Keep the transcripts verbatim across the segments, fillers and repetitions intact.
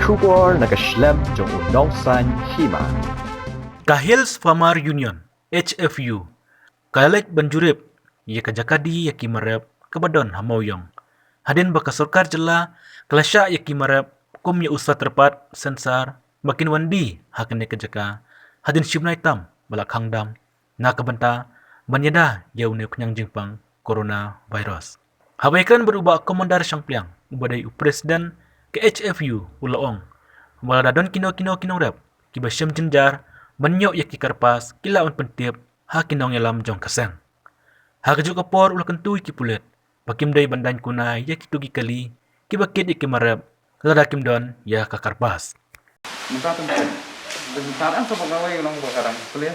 Khubor na ka shlem jong u nongsan hima. Ka Hills Farmer Union, H F U, ka la leit ban jurip ïa ka jaka die ïa ki mar rep kaba don ha Mawïong, hadien ba ka sorkar jylla ka la shah ïa ki mar rep kum ïa u sla tyrpad sensar ba kin wan die ha kane ka jaka hadien shibnai tam ba la khang dam na ka bynta ban ïada ïa une u khñiang jingpang coronavirus. Haba ïakren bad u Bah Commander Shangpliang, uba dei u president ka H F U, u la ong ba lada don kino kino ki nongrep kiba shem jynjar ban ïoh ïa ki kyrpad, ki lah ban pyntip ha ki nongïalam jong ka seng. Ha kajuh ka por u la kyntu ïa ki pulit ba kim dei ban daiñ kuna ïa kito ki kali kiba kit ïa ki mar rep lada kim don ïa ka kyrpad. Mynta tang tang. Tang tang sa ba kawei long ba ka dang plie.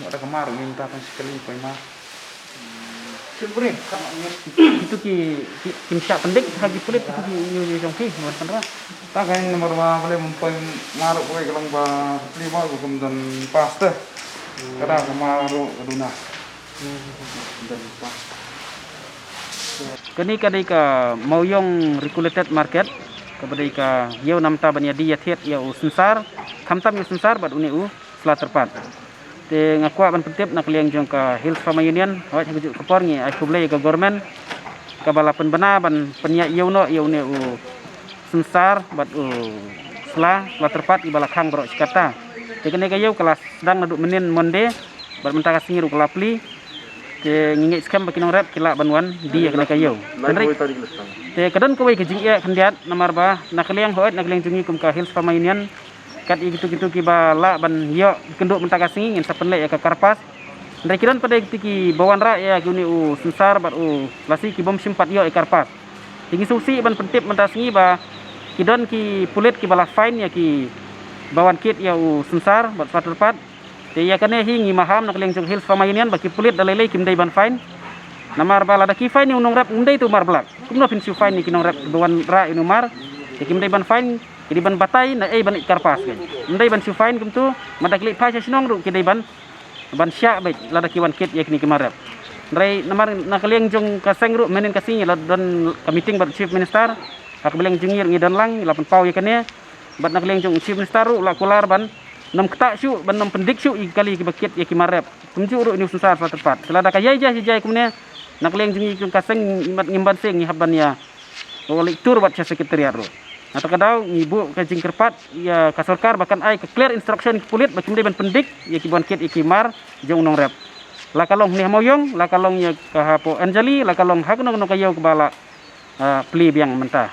Ada ka mar mynta tang sekali poi mar. Sipri, kama ni. Itu ki, ki, kim shah pyndik ha ki pulit itu ki ïu ïu jong ki, mon kan ra. Ta ka nomor ba plie, mon poi mar poi ka long ba plie ba kum don pas te. Kada ka mar ru ka duna. Kane ka dei ka Mawïong Regulated Market, kaba dei ka ïew namar ban ïa die ïa thied ïa u sensar, khamtam ïa u sensar bad une u sla tyrpad. Te nga kwah ban pyntip na ka liang jong ka Hills Farmer Union, hooid ha kajuh ka por ngi ai khublei ïa ka government kaba la pynbna ban pynïaid ïew noh ïa une u sensar bad u sla, sla tyrpad iba la khang baroh shi katta. Te kane ka ïew ka la sdang naduh mynnin Monday, bad mynta ka sngi ruh ka la plie. Te ngi ngeit skhem ba ki nongrep ki lah ban wan die ïa kane ka ïew. Hynrei te ka don kawei ka jingeh khyndiat namar ba na ka liang hooid na ka liang jong ngi kum ka Hills Farmer Union, kat ïa kito kito kiba lah ban ïoh kynduh mynta ka sngi ngin sa pynleit ïa ka kyrpad. Hynrei ki don pat de kito kiba wanrah ïa ki une u sensar bad u lasi ki bym shym pat ïoh ïa ka kyrpad. Te ngi sngewsih ban pyntip mynta sngi ba ki don ki pulit kiba la fine ïa kiba wan kit ïa u sensar bad sla tyrpad. Te ïa kane hi ngi maham na ka liang jong Hills Farmer Union ba ki pulit da lei lei kim dei ban fine. Namar ba lada ki fine ïa u nongrep um dei tu mar blak. Kumno phin shu fine ïa ki nongrep ba wanrah ïa u mar. Te kim dei ban fine, ki dei ban batai na ei ban ïa kyrpad. Kim dei ban shu fine kumtu, ma da ki leit phai sha shnong ruh ki dei ban ban shah beit lada ki wan kit ïa kine ki mar rep. Hynrei namar na ka liang jong ka seng ruh mynnin ka sngi la don ka meeting bad Chief Minister. Ha ka liang jong ngi ruh ngi don lang, ngi la pynpaw ïa kane. Bad na ka liang jong Chief Minister ruh la kular ban nym ktah shuh, ban nym pyndik shuh ïa ki kali kiba kit ïa ki mar rep. Kumjuh ruh ïa une u sensar sla tyrpad. Te lada ka ïai jia shi jia kumne, na ka liang jong ngi jong ka seng, ngi mat ngim ban seng ngi hap ban ïa, oh, leit tur bad sha secretariat ruh. Na kata ka daw ngi buh ka jingkyrpad ïa ka sorkar ba kan ai ka clear instruction ki pulit ba kim dei ban pyndik ïa kiba wan kit ïa ki mar jong u nongrep. La ka long hangne ha Mawïong, la ka long ïa ka hapoh Anjali, la ka long ha kano kano ka ïew kaba la, ah, plie biang mynta.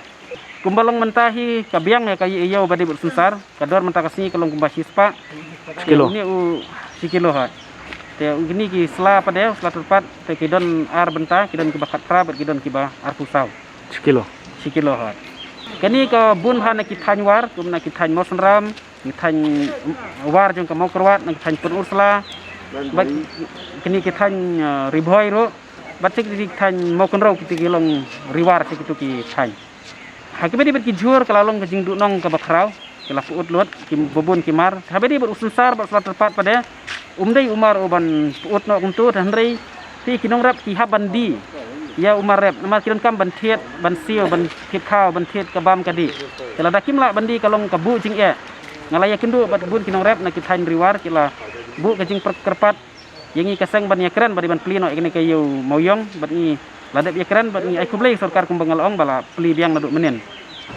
Kumba long mynta hi ka biang ïa ka ïew ba dei bad u sensar, ka dor mynta ka sngi ka long kumba shispah. Shi kilo. Te une u shi kilo ha. Te une ki sla pat de, sla tyrpad, te ki don ar bynta, ki don kiba khatphra bad ki don kiba arphew saw. Shi kilo. Shi kilo ha. Kane ka bun bha na ki thaiñ War, kum na ki thaiñ Mawsynram, ki thaiñ War jong ka Mawkyrwat, na ki thaiñ Pynursla. Bad kine ki thaiñ, eh, Ri Bhoi ruh. Bad ki thaiñ Mawkynrew, kito ki long Ri War, kito ki thaiñ. Ha kiba dei bad ki jhur ka la long ka jingduhnong kaba khraw, ki la pyut lut ki babun ki mar. Haba dei bad u sensar bad sla tyrpad pat de, um dei u mar u ban pyut noh kumtu, hynrei te ki nongrep ki hap ban die ïa u mar rep, namar ki donkam ban thied, ban siew, ban thied khaw, ban thied ka bam ka dih. Te lada kim lah ban die ka long ka buh jingeh. Nga la ïakynduh bad bun ki nongrep na ki thaiñ Ri War, ki la buh ka jingpyrkhat ïa ngi ka seng ban ïakren bad ban plie noh ïa kane ka ïew Mawïong, bad ngi la dep ïakren bad ngi ai khublei sorkar kumba nga la ong ba la plie biang naduh mynnin.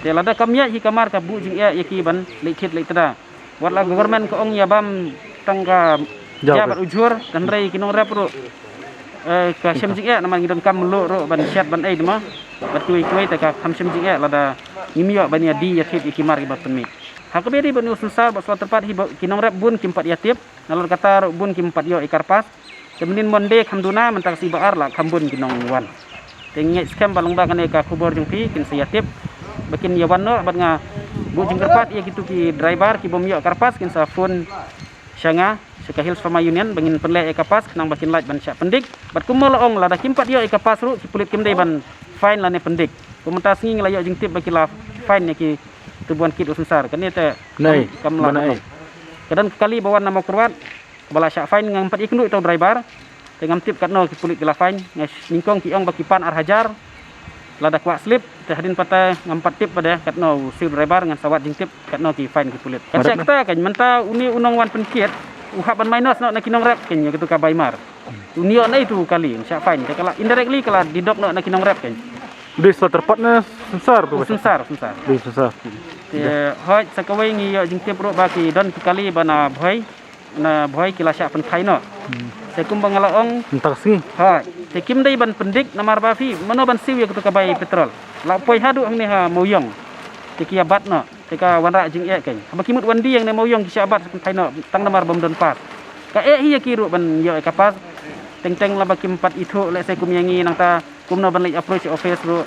Te lada kam ïaid hi ka mar ka buh jingeh ïa ki ban leit thied leit tda. Wat la government ka ong ïa bam tang ka ja bad u jhur, hynrei ki nongrep ruh, eh, ka shem jingeh namar ngi donkam mluh ruh ban shet ban ei dma. Bad kiwei kiwei te ka kham shem jingeh lada ngim ïoh ban ïa die ïa thied ïa ki mar kiba pynmih. Ha kaba dei bad une u sensar bad sla tyrpad hi ba ki nongrep bun kim pat ïa tip. Nalor kata ruh bun kim pat ïoh ïa ka kyrpad. Te mynnin Monday kham duna, mynta ka sngi ba ar la kham bun ki nongwan. Te ngi ngeit skhem ba lyngba kane ka khubor jong phi kin sa ïa tip ba kin ïa wan noh, bad nga buh jingkyrpad ïa kito ki driver ki bym ïoh kyrpad kin sa phone sha nga, sha ka Hills Farmer Union ba ngin pynleh ïa ka kyrpad khnang ba kin lah ban shah pyndik. Bad kumba la ong, lada kim pat ïoh ïa ka kyrpad ruh ki pulit kim dei ban fine lane pyndik. Kumta sngi ngi la ïoh jingtip ba ki la fine ïa kito ba wan kit u sensar. Kane te kam, kam lah ban ong. Ka don ka kali ba wan na Mawkyrwat ba la shah fine, ngam pat ïakynduh ïa uto u driver. Te ngam tip katno ki pulit ki la fine. Nga nyngkong ki ong ba ki pan ar hajar. Lada kwah slip te hadien pat te ngam pat tip pat de katno u sir driver, ngan sa wad jingtip katno ki fine ki pulit. Kan shah kata kan mynta une u nongwan pynkit u hap ban minus noh na ki nongrep kan ïa katu ka bai mar. Une ïoh na itu kali shah fine te ka la indirectly ka la deduct noh na ki nongrep kan. Dei sa tyrpad ne synsar tu? Synsar, synsar. Dei synsar. Te hoi sa kawei ngi ïoh jingtip ruh ba ki don ki kali ba na Bhoi, na Bhoi ki la shah pynphai noh. Te kumba nga la ong mynta ka sngi. Hoi. Te kim dei ban pyndik namar ba phi mano ban siew ïa katu ka bai petrol. La poi haduh hangne ha Mawiong. Te ki ïa bat noh. Te ka wanrah jingeh kan. Haba ki mut wan die hangne Mawiong ki shah bat pynphai noh tang namar bym don pass. Ka eh hi ïa ki ruh ban ïoh ïa ka pass. Teng teng laba kim pat ithuh lehse kum ïa ngi nangta kumno ban leit approach office ruh.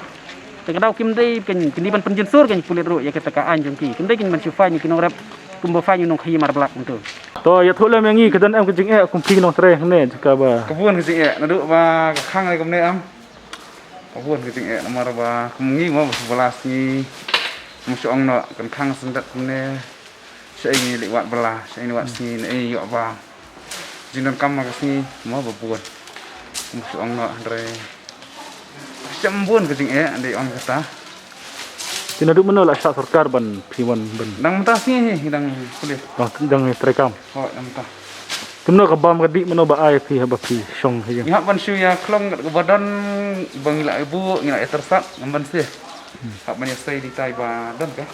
Te ka daw kim dei kan, kim dei ban pynjynsur kan pulit ruh ïa kata ka aiñ jong ki. Kim dei kan ban shu fine ïa ki nongrep kumba fine ïa u nongkhaïi mar blak mynta. To ïathuh lem ïa ngi ka don em ka jingeh kum phi nongtrei hangne jaka ba. Ka bun ka jingeh naduh ba ka khang ne kumne em. Ka bun ka jingeh namar ba kum ngi mo ba la sngi. Kum shu ong noh kan khang syndet kumne. Sha ngi leit wad bala, sha ngi wad sngi ne ïoh ba. Jingdonkam ma ka sngi mo ba bun. Kum shu ong noh hynrei. Shem bun ka jingeh dei ong kata. Te naduh mano la shah sorkar ban phi wan ban. Dang mynta sngi hi dang pule. Dang dang treikam. Ho dang mynta. Kumno ka bam ka dih mano ba ai phi haba phi shong hi. Ngi hap ban shu ïa khlong kat ka ba don ba ngi la buh ngi la ïa tersat ngam ban sih. Hap ban ïa sei di tai ba don ka.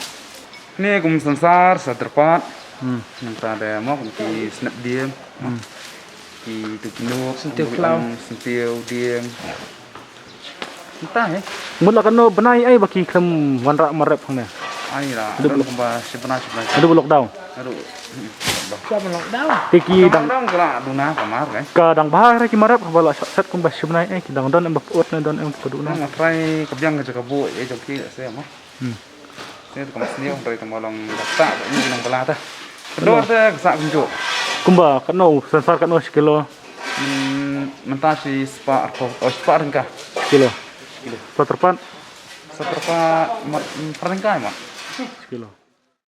Ni kum synsar sa tyrpad. Hmm. Mynta de mo kum ki snep dieng. Hmm. Ki tu ki nuk, syntiew khlaw, syntiew dieng. Mynta he. Mut la kano bnai ai ba ki khlem wanrah marep hangne. Ai la. Dum kumba shi bnai shi bnai. Dum lockdown. Aduh. Sha ban lockdown. Te ki dang dang kala duna kamar kan. Ka dang bha re ki marep ba la set kumba shi bnai ai ki dang don em ba put ne don em ba duna. Nga trai ka biang ka jaka bu e jong ki se mo. Hmm. Sini tu ka mas ni orang tadi tengah long data ni nang bela ta. Kedua tu kesak kunjuk. Kumba katno synsar katno sekilo. Hmm, mentah si sepak arphew, oh sepak ryngkah. Sekilo. Sekilo. Sepak tyrpad. Sepak tyrpad mat, hmm, ryngkah mat. Sekilo.